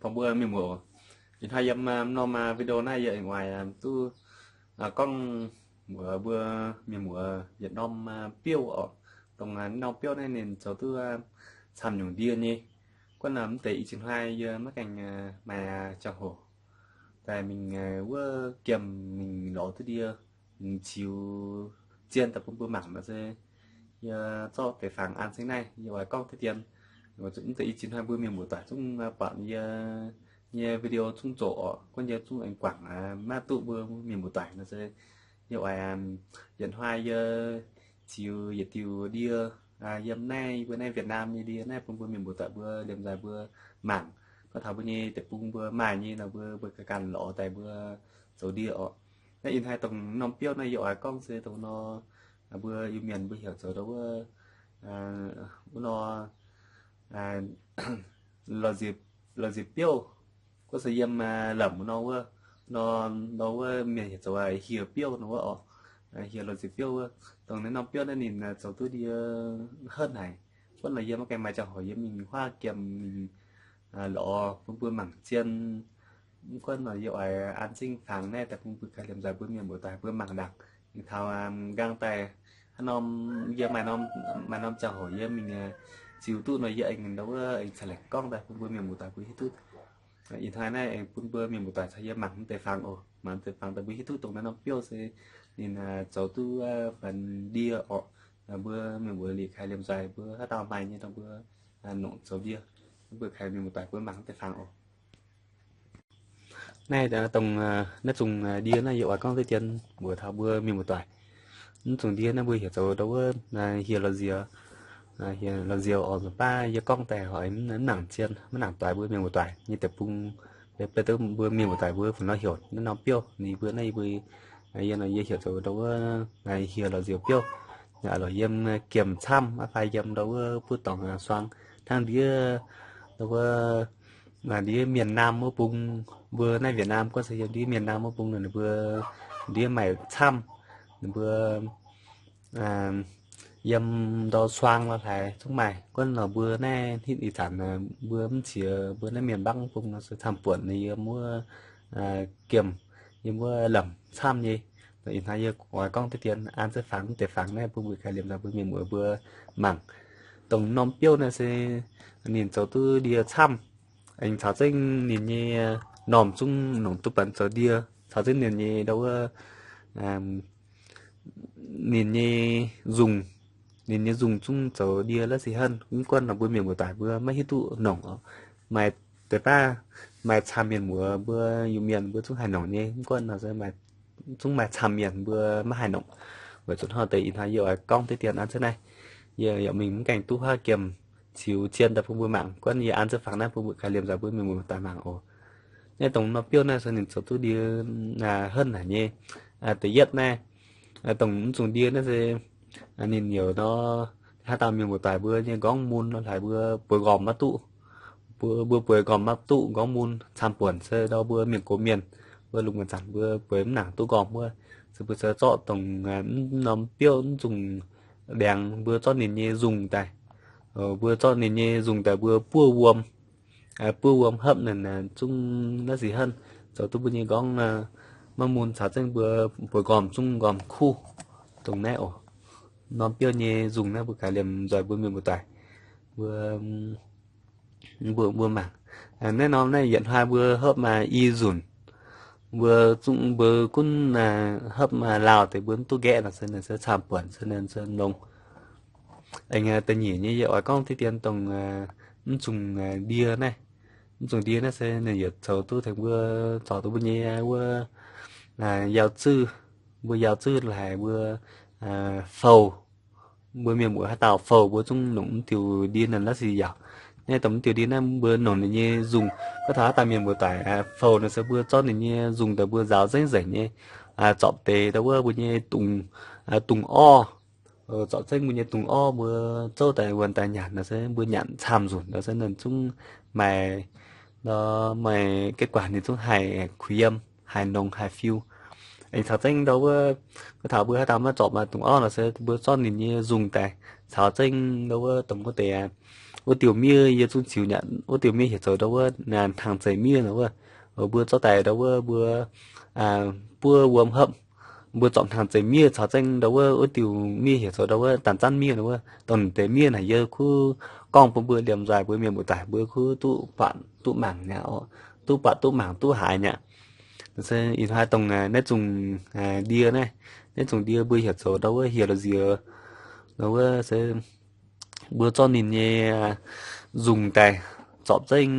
Dongh mbuo mienh muoz, ih hnoi yiem norm video naaiv yie aengx oix duqv gorngv mbuox mbuo mienh muoz yietc norm biouv oc. Dongh norm biouv naaiv ninh zoux duqv camv nyungc ndie nyei. Guonv mv deix i ziex hnoi yie maiv gaengh maaih ziangh hoc daaih mingh wuov giemh mingh lorz duqv ndie, mingh ziux zien daaih bun mbuo mangc nor se yie zorqv deix fangx an zengv naaiv yie oix gorngv deix dien. Mv deix i ziex hnoi mbuo mienh muoz-doic zungv buatc yie nyei video zungv zoqc oc, guonv yie zungv aengx guangc maiv duqv mbuo mienh muoz-doic nor se yie oix yietc hnoi yie ziux yietc diuh ndie yiem naaiv mbuo naaiv Việt Nam nyei ndie naaiv bun mbuo mienh muoz-doic mbuo liemh nzaaih mbuo mangc. Gorngv taux mbuo nyei deic-bung mbuo maaih nyei nor mbuo, mbuo ganh lorz daaih mbuo zoux ndie oc. Naaiv ih hnoi dongh norm biouv naaiv yie oix gorngv se dongh nor mbuo Iu-Mienh mbuo heuc zoux ndau wuov, wuov nor, la'nziex biouv, gorngv se yiem lamc nor wuov, nor, nor wuov mienh heuc zoux hieh biouv nor wuov oc. Hieh la'nziex biouv wuov, dongh naaiv norm biouv naaiv ninh zoux duqv ndie henv haic. Guonv nor yie maiv gaengh maaih ziangh hoc yie mingh huaav giemh mingh lorz bun mbuo mangc zien. Mv guonv nor yie oix an zengv fangx naaiv daaih bun mbuo ganh liemh nzaaih mbuo mienh muoz-doic mbuo mangc ndaangc. Mingh taux nqaang daaih haaix norm, yie maaih norm, maaih norm ziangh hoc yie mingh ziux duqv nor yie aengx ndau wuov aengx ca'lengc gorngv daaih bun mbuo mienh muoz-doic mbuo hiuv duqv. Ih hnoi naaiv aengx bun mbuo mienh muoz-doic caux yie mangc mv deix fangx oc. Mangc mv deix fangx daaih mbuo hiuv duqv dongh naaiv norm biouv se ninh zoux duqv fangx ndie oc. Mbuo mienh muoz liqc kaaix liemh nzaaih mbuo haaix dauh maaih nyei dongh mbuo nongc zoux ndie, mbuo kaaix mienh muoz-doic mbuo mangc mv deix fangx oc. Naaiv dongh naaiv zungh ndie naaiv yie oix gorngv deix dien mbuox taux mbuo mienh muoz-doic. Mv zungh ndie naaiv mbuo heuc zoux ndau wuov hieh la'nziex, hieh la'nziex oc. Nzunc baav yie gorngv daaih hoic mv nangc zien, mv nangc doix mbuo mienh muoz-doic nyei deic-bung. Beiv duqv mbuo mienh muoz-doic mbuo fungc nor heuc naaiv norm biouv ni mbuo naaiv yie mbuo, yie nor yie heuc zoux ndau wuov hieh la'nziex biouv. Lorz yiem giemh camv, maiv fai yiem ndau wuov buov dorngx suang hnangv ndiev, ndau wuov ndiev miền Nam wuov bung, mbuo naaiv Việt Nam gorngv se yiem ndiev miền Nam wuov bung nor ninh mbuo ndiev maaih camv, ninh mbuo yiem ndau suang lorh hlaaix zungv maaih. Guonv nor mbuo naaiv hitv ih zanc mbuo mv ziex mbuo naaiv mienh mbaangv bung nor se camv-buonc ninh yiem wuov giemh, yiem wuov lamc camv nyei. Ih hnoi yie oix gorngv deix dien an zengv fangx mv deix fangx naaiv bun mbuo kaaix liemh nzaaih mbuo mienh muoz mbuo mangc. Dongh norm biouv naaiv se ninh zoux duqv ndie camv, aengx caux zengv ninh nyei normh zungv nongc duqv benx zoux ndie, caux zengv ninh nyei ndau wuov, ninh nyei nzungh, ninh nyei nzungh zungv zoux ndie la'sic henv. Mv guonv nor mbuo mienh muoz-doic mbuo maiv hiuv duqv nongc oc. Maaih deix baav maaih camv mienh muoz mbuo Iu-Mienh mbuo zungv haih nongc nyei. Mv guonv nor se zungv maaih camv mienh mbuo maiv haih nongc. Weic zuqc hnangv deix ih hnoi yie oix gorngv deix dien an zengv naaiv, yie yaac mingh mv gaengh duqv huaav giemh ziux zien daaih bun mbuo mangc. Guonv yie an zengv fangx naaiv bun mbuo kaaix liemh nzaaih mbuo mienh muoz-doic mangc oc. Naaiv dongh norm biouv naaiv se ninh zoux duqv ndie henv haic nyei. Da'yietv naaiv, dongh mv zungh ndie naaiv se ninh youc nor, haaix dauh mienh muoz-doic mbuo nyei nqorngv mun nor hlaaix mbuo bueix nqormh maiv duqv. Mbuo bueix nqormh maiv duqv nqorngv mun camv-buonc se ndau mbuo mienh gox mienh, mbuo lungh muonz zanc mbuo bueix mv nangc duqv nqormh wuov, se mbuo se zorqv dongh mv norm biouv mv zungh ndiangx mbuo zorqv ninh nyei nzungh daaih. Mbuo zorqv ninh nyei nzungh daaih mbuo buov wuom, buov wuom hopv ninh zungv la'sic henv, zoux duqv mbuo nyei nqorngv maiv mun caux zengv mbuo bueix nqormh zungv nqormh kuv. Dongh naaiv oc, norm biouv nyei nzungh naaiv mbuo kaaix liemh nzoih mbuo mienh muoz-doic mbuo, mbuo, mbuo mangc. Naaiv norm naaiv yietc hnoi mbuo hopv maaih i nzunc. Mbuo zungv mbuo gunv hopv maaih lauh deix mbuo mv duqv nqaeqv nor se ninh se camv-buonc se ninh se longx. Aengx da'nyeic nyei yie oix gorngv deix dien dongh mv zungh ndie naaiv. Mv zungh ndie naaiv se ninh yietc zoux duqv tengx mbuo, zorc duqv mbuo nyei wuov yaac zuih, mbuo yaac zuih laaix mbuo fouh. Mbuo mienh muoz haaix dauh fouh mbuo zungv nongc mv diuh ndie naaiv la'sic yaac. Naaiv dongh mv diuh ndie naaiv mbuo nongc ninh nyei nzungh. Gorngv taux haaix dauh mienh muoz-doic fouh nor se mbuo zorqv ninh nyei nzungh daaih mbuo nzaaux nzengc nzengc nyei, zorpc deix ndau wuov mbuo nyei dungz, dungz orv. Zorpc zengv mbuo nyei dungz orv mbuo zouv daaih wuonh daaih nyanc nor se mbuo nyanc camv nzunc nor se ninh zungv maaih, maaih kết quả ninh zungv haih kuh yiem, haih nongx, haih fiu. Aengx caux zengv ndau wuov, gorngv taux mbuo haaix dauh maiv zorpc maaih dungz orv nor se mbuo zorqv ninh nyei nzungh daaih caux zengv ndau wuov dongh wuov deix, wuov diuh miev yie zungv ziux nyei. Wuov diuh miev heuc zoux ndau wuov hnangv zeic miev nor wuov. Mbuo zorqv daaih ndau wuov mbuo buov wuom hopv, mbuo zorpc hnangv zeic miev caux zengv ndau wuov, wuov diuh miev heuc zoux ndau wuov daanh zanv miev nor wuov. Dongh deix miev naaic yie kuv gorngv bun mbuo liemh nzoih mbuo mienh muoz-doic mbuo kuv duqv buatc duqv mangc nyei oc, duqv buatc duqv mangc duqv haiz nyei. Se ih hnoi dongh naaiv zungh ndie naaiv, naaiv zungh ndie mbuo heuc zoux ndau wuov hieh lorz nziex nor wuov se mbuo zorqv ninh nyei nzungh daaih zorpc zengv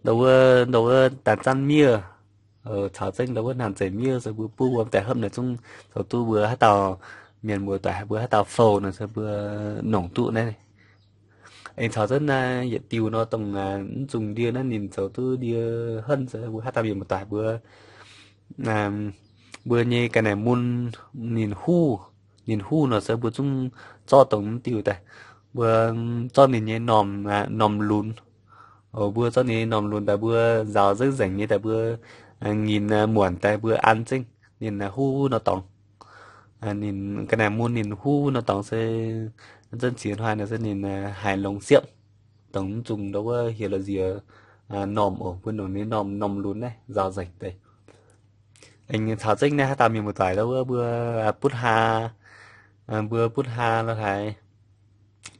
ndau wuov, ndau wuov daanh zanv miev caux zengv ndau wuov hnangv zeic miev se mbuo buov wuom daaih hopv naaic zungv zoux duqv mbuo haaix dauh mienh muoz-doic mbuo haaix dauh fouh nor se mbuo nongc duqv naaiv. Aengx caux zengv naaiv yietc diuh nor dongh mv zungh ndie naaiv ninh zoux duqv ndie henv se mbuo haaix dauh mienh muoz-doic mbuo, mbuo nyei ga'naaiv mun ninh huv, ninh huv nor se mbuo zungv zorqv dongh mv diuh daaih, mbuo zorqv ninh nyei normh, normh lunx. Mbuo zorqv ninh nyei normh lunx daaih mbuo nzaaux nzengc nzengc nyei daaih mbuo ngin muonc daaih mbuo an zengv ninh huv nor dorngx. Ninh ga'naaiv mun ninh huv nor dorngx se zunv ziex hnoi nor se ninh haiz longx siepv, dongh mv zungh ndau wuov hieh lorz nziex normh oc, mbuo nongc ninh normh, normh lunx naaiv nzaaux nzengc deix. Aengx caux zengv naaiv haaix dauh mienh muoz-doic ndau wuov mbuo butv haa, mbuo butv haa lorz haaix,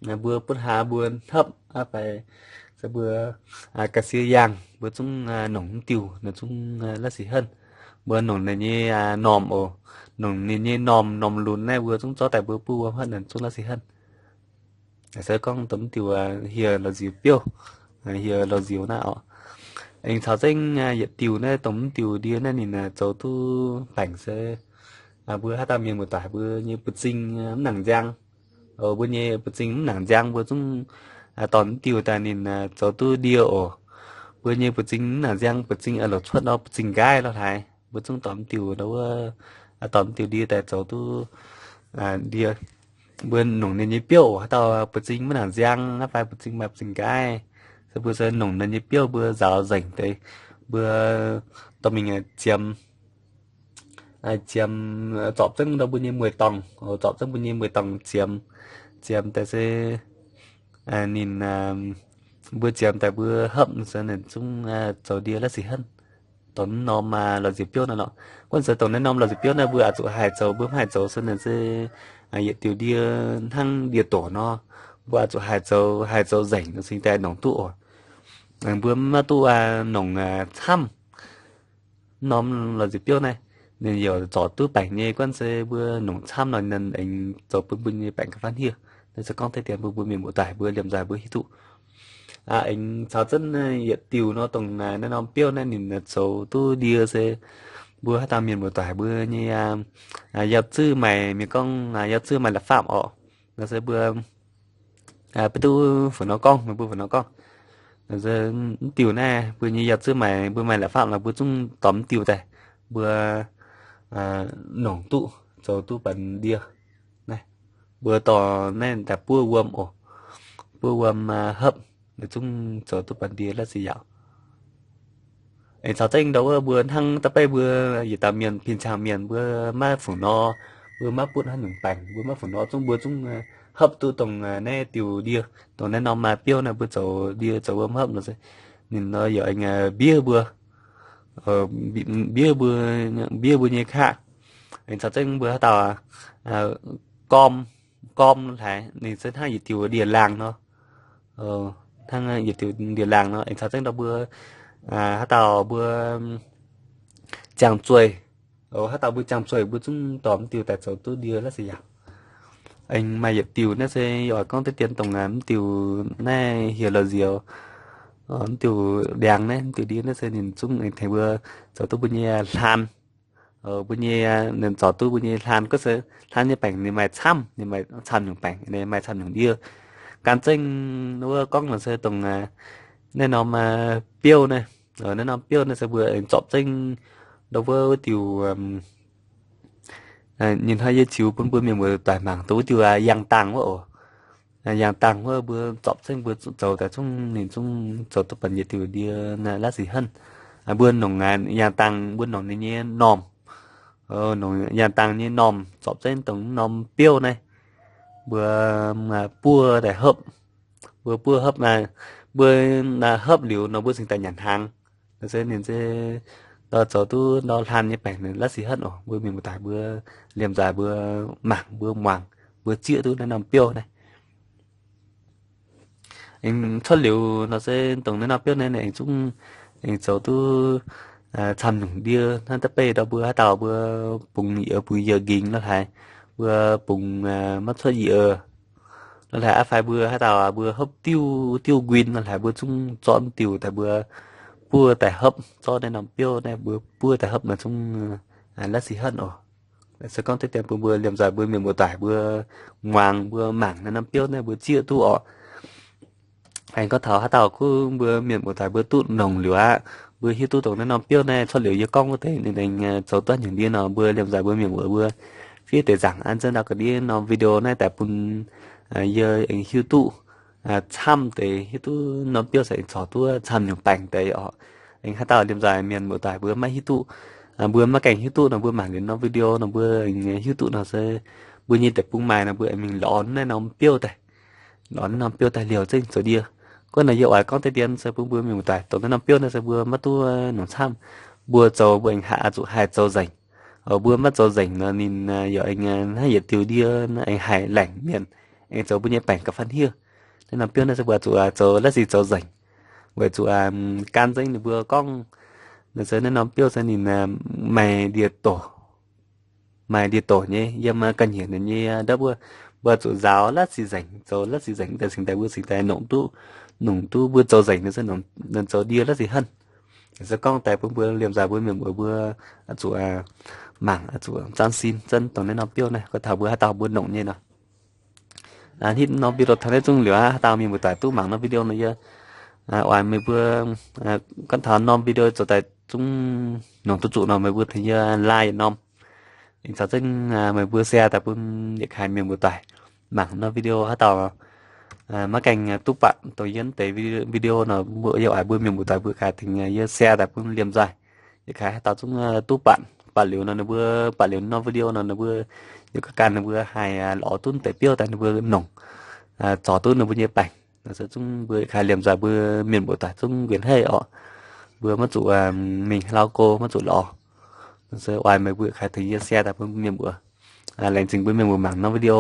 mbuo butv haa mbuo hopv aqv fai se mbuo ga'sie yangh mbuo zungv nongc mv diuh nor zungv la'sic henv. Mbuo nongc ninh nyei normh oc, nongc ninh nyei normh, normh lunx naaiv mbuo zungv zorqv daaih mbuo buov wuom hopv nor zungv la'sic henv. Se gorngv dongh mv diuh hieh lorz nziex biouv, hieh lorz nziex naaiv oc. Aengx caux zengv yietc diuh naaiv dongh mv diuh ndie naaiv ninh zoux duqv baengc se mbuo haaix dauh mienh muoz-doic mbuo nyei buoz-zingh mv nangc nziang. Mbuo nyei buoz-zingh mv nangc nziang mbuo zungv dorh mv diuh daaih ninh zoux duqv ndie oc. Mbuo nyei buoz-zingh mv nangc nziang, buoz-zingh lorz cuotv nor buoz-zingh nqaaiv lorz haaix, mbuo zungv dorh mv diuh ndau wuov, dorh mv diuh ndie daaih zoux duqv ndie. Mbuo nongc ninh nyei biouv oc, haaix dauh buoz-zingh mv nangc nziang aqv fai buoz-zingh maaih buoz-zingh nqaaiv, se mbuo se nongc ninh nyei biouv mbuo nzaaux nzengc deix, mbuo dorh mingh ziemx, ziemx zorpc zengv ndau mbuo nyei mueiz-dorngh, zorpc zengv mbuo nyei mueiz-dorngh ziemx, ziemx daaih se ninh, mbuo ziemx daaih mbuo hopv se ninh zungv zoux ndie la'sic henv. Dongh naaiv norm lorz nziex biouv naaiv lorqc. Guanh se dongh naaiv norm lorz nziex biouv naaiv mbuo oix zuqc haih zoux, mbuo mv haih zoux se ninh se yietc diuh ndie hnangv ndie-doqc nor, mbuo oix zuqc haih zoux, haih zoux nzengc nor cingx daaih nongc duqv oc. Mbuo mv maiv duqv nongc camv. Norm lorz nziex biouv naaiv, ninh yaac zorc duqv baengc nyei. Guanh se mbuo nongc camv nor ninh aengx zoux bun mbuo nyei baengc ga'fapv hiev. Naaiv se gorngv deix dien bun mbuo mienh muoz-doic mbuo liemh nzoih mbuo hiuv duqv. Aengx caux zengv yietc diuh nor dongh naaiv norm biouv naaiv ninh zoux duqv ndie se mbuo haaix dauh mienh muoz-doic mbuo nyei yauh zuov maaih, mienh gorngv yauh zuov maaih la'fapv orqc. Nor se mbuo beiv duqv fu'nor gorngv, mbuo fu'nor gorngv, mv diuh naaiv mbuo nyei yauh zuov maaih, mbuo maaih la'fapv nor mbuo zungv dorh mv diuh daaih, mbuo nongc duqv zoux duqv banx ndie. Naaiv mbuo dorh naaiv daaih buov wuom oc, buov wuom hopv, ninh zungv zoux duqv banx ndie la'sic yaauc. Aengx caux zengv ndau wuov mbuo hnangv da'beiv mbuo yietc dauh mienh, pin cang mienh mbuo maiv fu'nor, mbuo maiv butv haaix nyungc baengc, mbuo maiv fu'nor zungv mbuo zungv hopv duqv dongh naaiv diuh ndie, dongh naaiv norm maaih biouv naaiv mbuo zoux ndie zoux wuom hopv nor se ninh nor yaac aengx mbiev mbuo, mbiev mbuo, mbiev mbuo nyei kaqv. Aengx caux zengv mbuo haaix dauh gorm, gorm hlaaix ninh se hnangv yietc diuh ndie-laangh nor, hnangv yietc diuh ndie-laangh nor. Aengx caux zengv ndau mbuo haaix dauh mbuo ziangh zueih, haaix dauh mbuo ziangh zueih mbuo zungv dorh mv diuh daaih zoux duqv ndie la'sic yaauc. Aengx maaih yietc diuh naaiv se yie oix gorngv deix dien dongh mv diuh naaiv hieh lorz nziex, mv diuh ndiangx naaiv, mv diuh ndie naaiv se ninh zungv aengx tengx mbuo zoux duqv mbuo nyei hlaan. Mbuo nyei, ninh zorc duqv mbuo nyei hlaan, gorngv se hlaan nyei baengc ninh maaih camv, ninh maaih camv nyungc baengc, maaih camv nyungc ndie. Gan zengv wuov gorngv nor se dongh naaiv norm biouv naaiv, naaiv norm biouv naaiv se mbuo aengx zorpc zengv ndau wuov wuov diuh, ninh hnoi yie ziux bun mbuo mienh muoz-doic mangc dongh wuov diuh yangh dangh wuov oc. Yangh dangh wuov mbuo zorpc zengv mbuo zoux daaih zungv ninh zungv zoux duqv banx yietc diuh ndie la'sic henv. Mbuo nongc yangh dangh mbuo nongc ninh nyei normh, nongc yangh dangh nyei normh zorpc zengv dongh norm biouv naaiv. mbuo buov daaih hopv, mbuo buov hopv, mbuo hopv liuz nor mbuo cingx daaih nyanc hnaangx. Nor se ninh se ndau zoux duqv ndau hlan nyei baengc la'sic henv oc. Mbuo mienh muoz-doic mbuo liemh nzaaih mbuo mangc mbuo muangx mbuo zieqv duqv naaiv norm biouv naaiv. Aengx cuotv liuz nor se dongh naaiv norm biouv naaiv aengx zungv aengx zoux duqv camv nyungc ndie hnangv da'beiv ndau mbuo haaix dauh mbuo bungx yiez bungx yiez nqingx lorh haaix, mbuo bungx maiv cuotv yiez lorh haaix, aqv fai mbuo haaix dauh mbuo hopv diuv diuv nquin lorh haaix mbuo zungv zorqv diuh daaih mbuo buov daaih hopv. Zorqv naaiv norm biouv naaiv mbuo buov daaih hopv nor zungv la'sic henv oc. Se gorngv deix dien bun mbuo liemh nzaaih mbuo mienh muoz-doic mbuo muangx mbuo mangc naaiv norm biouv naaiv mbuo zieqv duqv oc. Aengx gorngv taux haaix dauh kuv mbuo mienh muoz-doic mbuo duqv nongc liuz aqv, mbuo hiuv duqv dongh naaiv norm biouv naaiv cuotv liuz yie gorngv wuov deix ninh aengx zoux duqv nyungc ndie nor mbuo liemh nzaaih mbuo mienh muoz mbuo fiev deix nzaangc an zengv ndau ga'ndiev norm video naaiv daaih bun yie aengx hiuv duqv camv deix, hiuv duqv norm biouv se aengx corc duqv camv nyungc baengc deix oc. Aengx haaix dauh liemh nzaaih mienh muoz-doic mbuo maiv hiuv duqv, mbuo maiv gaengh hiuv duqv nor mbuo mangc liuz norm video nor mbuo hiuv duqv nor se mbuo nyei deic-bung maaih nor mbuo aengx mingh lorz naaiv norm biouv daaih, lorz naaiv norm biouv daaih liouh zengv zoux ndie. Gorngv nor yie oix gorngv deix dien se bun mbuo mienh muoz-doic dongh naaiv norm biouv naaiv se mbuo maiv duqv nongc camv. Mbuo zoux mbuo aengx haih zuqc haih zoux nzengc. Mbuo maiv zoux nzengc nor ninh yaac aengx hnangv yietc diuh ndie aengx haiz laengc mienh, aengx zoux mbuo nyei baengc ga'fanh hiev. Naaiv norm biouv naaiv se mbuo zuqc zoux la'sic zoux nzengc, weic zuqc gan zengv ninh mbuo gorngv nor se naaiv norm biouv se ninh maaih ndie-doc, maaih ndie-doc nyei yiem ga'nyiec nyei ndau wuov, mbuo zuqc nzaaux la'sic nzengc, zoux la'sic nzengc daaih cingx daaih mbuo cingx daaih nongc duqv, nongc duqv mbuo zoux nzengc nor se nongc zoux ndie la'sic henv. Se gorngv daaih bun mbuo liemh nzaaih mbuo mienh muoz mbuo zuqc mangc zuqc zanv sin zanv dongh naaiv norm biouv naaiv gorngv taux mbuo haaix dauh mbuo nongc nyei nor. Hitv norm video taux naaiv zungv liuz aqv, haaix dauh mienh muoz-doic duqv mangc norm video nor yie oix meih mbuo gorngv taux norm video zoux daaih zungv nongc duqv zuqc nor meih mbuo tengx yie like norm, aengx caux zengv meih mbuo share daaih bun yietc kaaix mienh muoz-doic mangc norm video. Haaix dauh maiv gaengh duqv buatc dongh yie deix video nor, mbuo yie oix mbuo mienh muoz-doic mbuo kaaix tengx yie share daaih bun liemh nzaaih yietc kaaix haaix dauh zungv duqv buatc. Buatc liuz nor ninh mbuo, buatc liuz norm video nor ninh mbuo yaac ganh ninh mbuo haih lorz duqv deix biouv daaih ninh mbuo nongc, zorc duqv ninh mbuo nyei baengc. Nor se zungv mbuo yietc kaaix liemh nzaaih mbuo mienh muoz-doic zungv nquin haic oc. Mbuo maiv zuqc mingh haaix lauh go maiv zuqc lorz. Nor se oix meih mbuo yietc kaaix tengx yie share daaih bun mbuo mienh muoz. Laengz zingh mbuo mienh muoz mangc norm video.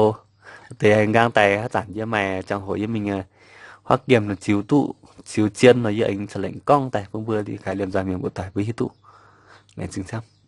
Deix nqaang daaih haaix zanc yie maaih ziangh hoc yie mingh huaav giemh ziux duqv ziux zien nor yie aengx ca'lengc gorngv daaih bun mbuo yietc kaaix liemh nzaaih mienh muoz-doic mbuo hiuv duqv. Laengz zingh camv.